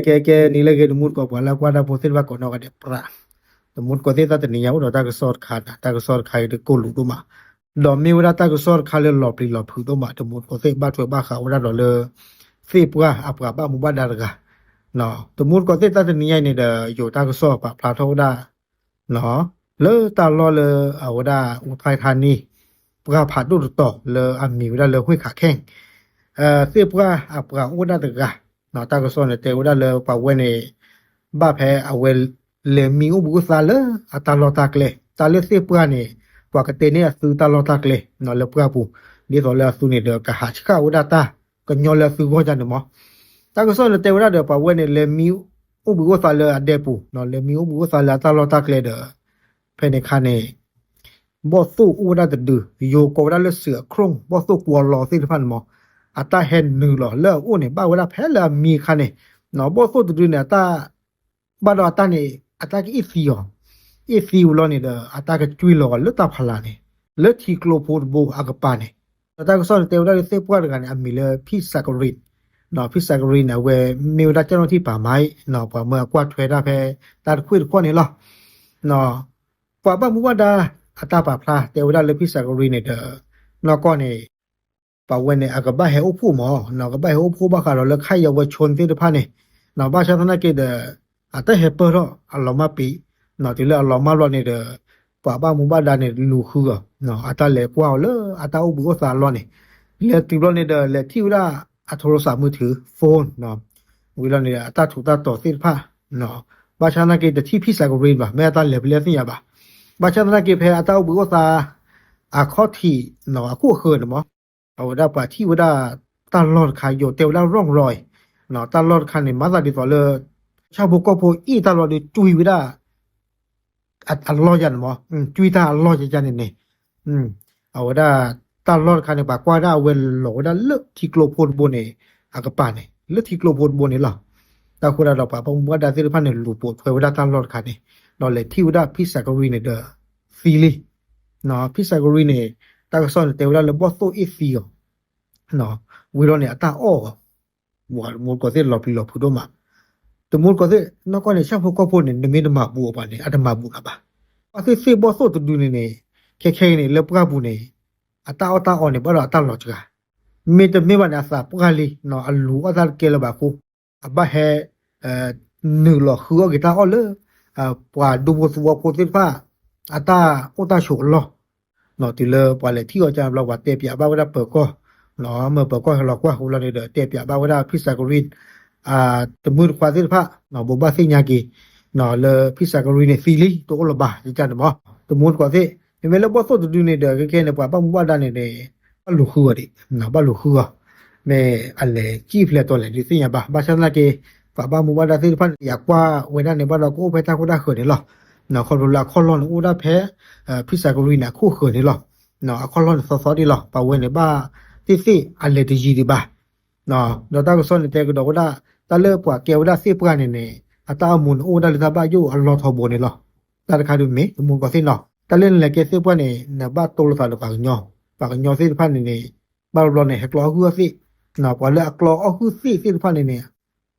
ကဲကဲ နံၤလၢအဂ့ၤ တမူတကိး ပှၤလၢကွၢ်တၢ်ဖိသ့ၣ်တဖၣ်ကိးနီၢ်ဂၤဒဲး ပြး, တမူတကိးသ့ၣ် တၢ်တနံၤညါအိၣ်ဒီးတၢ်ကစီၣ်တခါန့ၣ်, တၢ်ကစီၣ်တခါအံၤတကိၢ်လူၤဒိၣ်မး, ဒီးမ့ၢ်ဝဲဒၣ်တၢ်ကစီၣ်တခါလၢလီၤပျံၤလီၤဖုးဒိၣ်မး, တမူတကိးသ့ၣ် ဘၣ်ထွဲဘၣ်ဃးဝဲဒၣ်ဒီးလၢ သ့ၣ်ပှၢ်အပှၤဘၣ်မူဘၣ်ဒါတဂၤ, တမူတကိးသ့ၣ် တၢ်တနံၤညါအံၤန့ၣ်ဒီး ယိၤတၢ်ကစီၣ်ပာ်ဖျါထီၣ်ဝဲဒၣ် လၢတၢ်လီၢ်လၢအဝဲဒၣ် အူးထၢၣ်ထါနံ, ပှၢ်ဖးဒိၣ်တတီၤလၢအမံၤဝဲဒၣ်လၢ ဟွ့ၣ်ခးခဲၣ်, သ့ၣ်ပှၢ်အပှၤအိၣ်ဝဲဒၣ်တဂၤ, တၢ်ကစီၣ်န့ၣ်တဲဝဲဒၣ်လၢပှၤဝဲန့ၣ် ဘၣ်ဖဲအဝဲလဲၤမံအိၣ်ဘှံးအိၣ်သါလၢအတၢ်လီၢ်တၢ်ကျဲ, တၢ်လၢသ့ၣ်ပှၢ်န့ၣ် ပှၤကတဲန့ၢ်အသုတၢ်လီၢ်တၢ်ကျဲ လၢပှၢ်ပူၤ, ဒ်သိးလၢအသုန့ၣ်ဒီး ကဟးဆှၣ်ဝဲဒၣ်တၢ်ကညီလၢအသုဂီၢ်န့ၣ်မး, တၢ်ကစီၣ်န့ၣ်တဲဝဲဒၣ်ဒီး ပှၤဝဲန့ၣ် လဲၤမံအိၣ်ဘှံးအိၣ်သါလၢအဒဲပူၤ, လဲၤမံအိၣ်ဘှံးအိၣ်သါလၢအတၢ်လီၢ်တၢ်ကျဲဒီး ဖဲန့ၣ်အခါန့ၣ် ဘီၣ်သိၣ်အိၣ်ဝဲဒၣ်တဒု, ယိၤကိးဝဲဒၣ်လၢ စၢၤအခိၣ်, ဘီၣ်သိၣ်ကွီၤလီၤသ့ၣ်တဖၣ်န့ၣ်မး, အတၢ်ဟဲနုာ်လီၤလၢအအိၣ်န့ၣ် ဘၣ်ဝဲဒၣ်ဖဲလၢအမံအခါန့ၣ်, ဘီၣ်သိၣ်တဒုန့ၣ် အတၢ် ဘၣ်ဒီးအတၢ်န့ၣ် အတၢ်ကအ့ၣ်သံအီၤ, အ့ၣ်သံဝံၤလီၤန့ၣ်ဒီး အတၢ်ကကွံလီၤအီၤလၢတၢ်ဖးလၢ်န့ၣ်, လၢထံကျိဖိတဘိအကပၤန့ၣ်, ဒီးတၢ်ကစီၣ်န့ၣ်တဲဝဲဒၣ်လၢသ့ၣ်ပှၢ်တဂၤန့ၣ် အမံၤလၢ ဖံၣ်စးကရံ, ဖံၣ်စးကရံန့ၣ် အဝဲမ့ၢ်ဝဲဒၣ်ကၠၢ်နီၣ်ထံၣ်ပာ်မါအံၤ, ပှၤမၢအကွၢ်ထွဲတၢ်ဖဲတၢ်တခွ့ၣ်တခီၣ်န့ၣ်လီၤ. ပှၤဘၣ်မူဘၣ်ဒါအတၢ်ပာ်ဖျါတဲဝဲဒၣ်လၢ ဖံၣ်စးကရံန့ၣ်ဒီး နီၢ်ကီၢ်န့ၣ် ပှၤဝဲန့ၣ် အကဘၣ်ဟဲအိၣ်ဖှိၣ်မး, ကဘၣ်ဟဲအိၣ်ဖှိၣ်ဘၣ်ဃးဒီးလၢ ခါယဝဲဆိသ့ၣ်တဖၣ်န့ၣ်, ဘၣ်ဆၣ်သနာ်က့ဒီး အတၢ်ဟဲပၢၢ်ထီၣ်အလီၤမၢ်ပံး, တုၤလၢအလီၤမၢ်ဘျီန့ၣ်ဒီး ပှၤဘၣ်မူဘၣ်ဒါန့ၣ် လူၤဃုအီၤ, အတၢ်လဲၤကွၢ်အီၤလၢအတၢ်အိၣ်ဘှံးအိၣ်သါအလီၢ်န့ၣ်, လဲၤတုၤဘျီန့ၣ်ဒီး လဲၤထံၣ်ဝဲဒၣ်အထိရစးမုၢ်ထုး phone ဝံၤလီၤန့ၣ် အတၢ်ထူးတၢ်တီၤသ့ၣ်တဖၣ်, ဘၣ်ဆၣ်သနာ်က့ တထံၣ်ဖံၣ်စးကရံဘၣ်, မ့ၢ်အတၢ်လဲၤဖဲလဲၣ်သ့ၣ်ညါဘၣ်. ဘၣ်ဆၣ်သနာ်က့ ဖဲအတၢ်အိၣ်ဘှံးအိၣ်သါ အခီၣ်ထံး အခိၣ်အဃၢၤန့ၣ်မး, အဝဲဒၣ်ပှၤထံၣ်ဝဲဒၣ်တၢ်လီၢ်တခါ ယိၤတဲဝဲဒၣ် ร่องรอย, တၢ်လီၢ်တခါန့ၣ် မၤသးဒ်သိးလၢ ဆၣ်ဖိကီၢ်ဖိအ့ၣ်တၢ်လီၢ်ဒီး ကွံဝဲဒၣ် အလီၢ်ယါန့ၣ်မး, ကွံတၢ်အလီၢ်ယါန့ၣ်န့ၣ်, အဝဲဒၣ်တၢ်လီၢ်တခါန့ၣ် ပှၤကွၢ်ဒၣ်အဝဲလီၤဝဲဒၣ်လၢထံကျိဖိတဘိန့ၣ် အကပၤန့ၣ် လၢထံကျိဖိတဘိန့ၣ်လီၤ. တၢ်ဃိဒၣ်ဒီး ပှၤဘၣ်မူဘၣ်ဒါသ့ၣ်တဖၣ်န့ၣ် လူၤပိာ်ထွဲဝဲဒၣ်တၢ်လီၢ်တခါန့ၣ်, ဒီးလဲၤထံၣ်ဝဲဒၣ်ဖံၣ်စးကရံန့ၣ်ဒီး သံလံ. ဖံၣ်စးကရံန့ၣ် တၢ်ကစီၣ်န့ၣ်တဲဝဲဒၣ်လၢ ဘီၣ်သိၣ်အ့ၣ်သံအီၤ ဝံၤလီၤန့ၣ် အတၢ်အီၣ်အီၤ, ဝဲတမူတကိးသ့ၣ် လီၤပျံၤလီၤဖုးဒိၣ်မး, တမူတကိးသ့ၣ် နီၢ်ကီၢ်န့ၣ် ဆၣ်ဖိကီၢ်ဖိန့ၣ် နမ့ၢ်တမၤဘူးအီၤဘၣ်န့ၣ် အတမၤဘူးနၤဘၣ်. ဘၣ်သ့ၣ်သ့ၣ်ဘီၣ်သိၣ်တဒုန့ၣ်န့ၣ် ခဲခဲအံၤန့ၣ် လၢပှၢ်ပူၤန့ၣ် အတၢ်အီၣ်တၢ်အီန့ၣ် ဘၣ်ဒီးအတၢ်လီၤစှၤ, မ့တမ့ၢ်ဘၣ်န့ၣ် အသးပှၢ်လံ, အလူၤအီၣ်တၢ်တကဲလၢၤဘၣ်အဃိ အဘၣ်ဟဲ နုာ်လီၤဃုအီၣ်က့ၤတၢ်အီၣ်လၢ ပှၤဒူဖိသဝီဖိသ့ၣ်တဖၣ် အတၢ်အိၣ်တၢ်ဆိးအလီၢ်, တုၤလၢပှၤလဲၤထံၣ်အီၤကဘျီ ပှၤတဲပၠးဘၣ်ဝဲဒၣ်ပၢၤကီၢ်, မ့ၢ်ပၢၤကီၢ်ဟဲလီၤကွၢ်ဃီလီၤန့ၣ်ဒီး တဲပၠးဘၣ်ဝဲဒၣ်ဖံၣ်စးကရံ တမုၢ်တခွါသ့ၣ်တဖၣ် ဘိးဘၣ်သ့ၣ်ညါက့ၤ လၢဖံၣ်စးကရံန့ၣ်သံလံ တအိၣ်လၢၤဘၣ် ကန့ၣ်မး, တမူတကိးသ့ၣ်, မ့မ့ၢ်လၢဘီၣ်သိၣ်တဒုန့ၣ်ဒီး ခဲခဲန့ၣ် ပှၤဘၣ်မူဘၣ်ဒါန့ၣ်န့ၣ် ဘၣ်လူၤဃုအီၤဒံး, ဘၣ်လူၤဃုအီၤ, မ့ၢ်အလဲၤကံၣ်ဖျဲးတီၤလဲၣ်ဒုးသ့ၣ်ညါဘၣ်. ဘၣ်ဆၣ်သနာ်က့ ပှၤဘၣ်မူဘၣ်ဒါသ့ၣ်တဖၣ်န့ၣ် ယကွၢ်ဝဲဒၣ်န့ၣ် ဘၣ်ဒီးကအိၣ်ဖဲတၢ်ခိၣ်တၢ်ဃၢၤန့ၣ်လီၤ. ခီဖျိလၢအခီၣ်လီၢ်န့ၣ်အိၣ်ဒၣ်ဖဲ ဖံၣ်စးကရံန့ၣ် အခိၣ်ဃၢၤန့ၣ်လီၤ. အခီၣ်လီၢ်န့ၣ်သီသီဒံးလီၤ. ပှၤဝဲန့ၣ်ဘၣ်သ့ၣ်သ့ၣ်အလဲၤတယံၤဒံးဘၣ်. ဒီးတၢ်ကစီၣ်န့ၣ်တဲကဒီးဝဲဒၣ် တၢ်လၢပှၤကဲဝဲဒၣ်သ့ၣ်ပှၢ်န့ၣ်န့ၣ် အတၢ်အိၣ်မူန့ၣ် အိၣ်ဝဲဒၣ်လၢတၢ်ဘၣ်ယိၣ်အလီၢ်ထီဘိန့ၣ်လီၤ. တၢ်တခါဒုးမ့ၢ် တမူတကိးသ့ၣ်နီၤ တၢ်လၢနလဲၤကဲသ့ၣ်ပှၢ်န့ၣ် နဘၣ်တိလိာ်သးဒီးပှၤကညီ, ပှၤကညီသ့ၣ်တဖၣ်န့ၣ်န့ၣ် ဘၣ်တဘျီန့ၣ် ဟဲကျီအီၣ်ဟုၣ်အီၣ်သ့ၣ်, ပှၤလၢအကျီအီၣ်ဟုၣ်သ့ၣ်သ့ၣ်တဖၣ်န့ၣ်န့ၣ်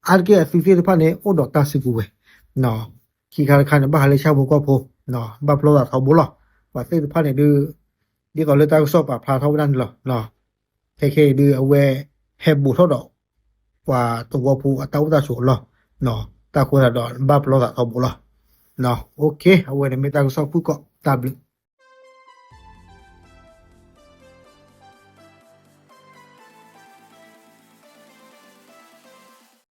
အါတက့ၢ်အသုသ့ၣ်တဖၣ်န့ၣ် အိၣ်ဒီးတၢ်စုကဝဲၤ, ခံခါတခါန့ၣ် ဘၣ်ဃးလၢဆၣ်ဖိကီၢ်ဖိ, ဘၣ်ပျီသးထီဘိလီၤ. ပှၤသ့ၣ်တဖၣ်န့ၣ်ဒုး ဒ်သိးလၢတၢ်ကစီၣ်ပာ်ဖျါထီၣ်ဝဲဒၣ်န့ၣ်လီၤ. ခဲခဲအံၤဒုး အဝဲဟဲဘူးထီၣ်ဒီး ပှၤသဝီဖိအတၢ်အိၣ်တၢ်ဆိးအလီၢ်, တၢ်ဃိသတးဒီး ဘၣ်ပျီသးထီဘိလီၤ. အဝဲန့ၣ်မ့ၢ်တၢ်ကစီၣ်ဖုၣ်ကိာ် တၢ်ဘျုး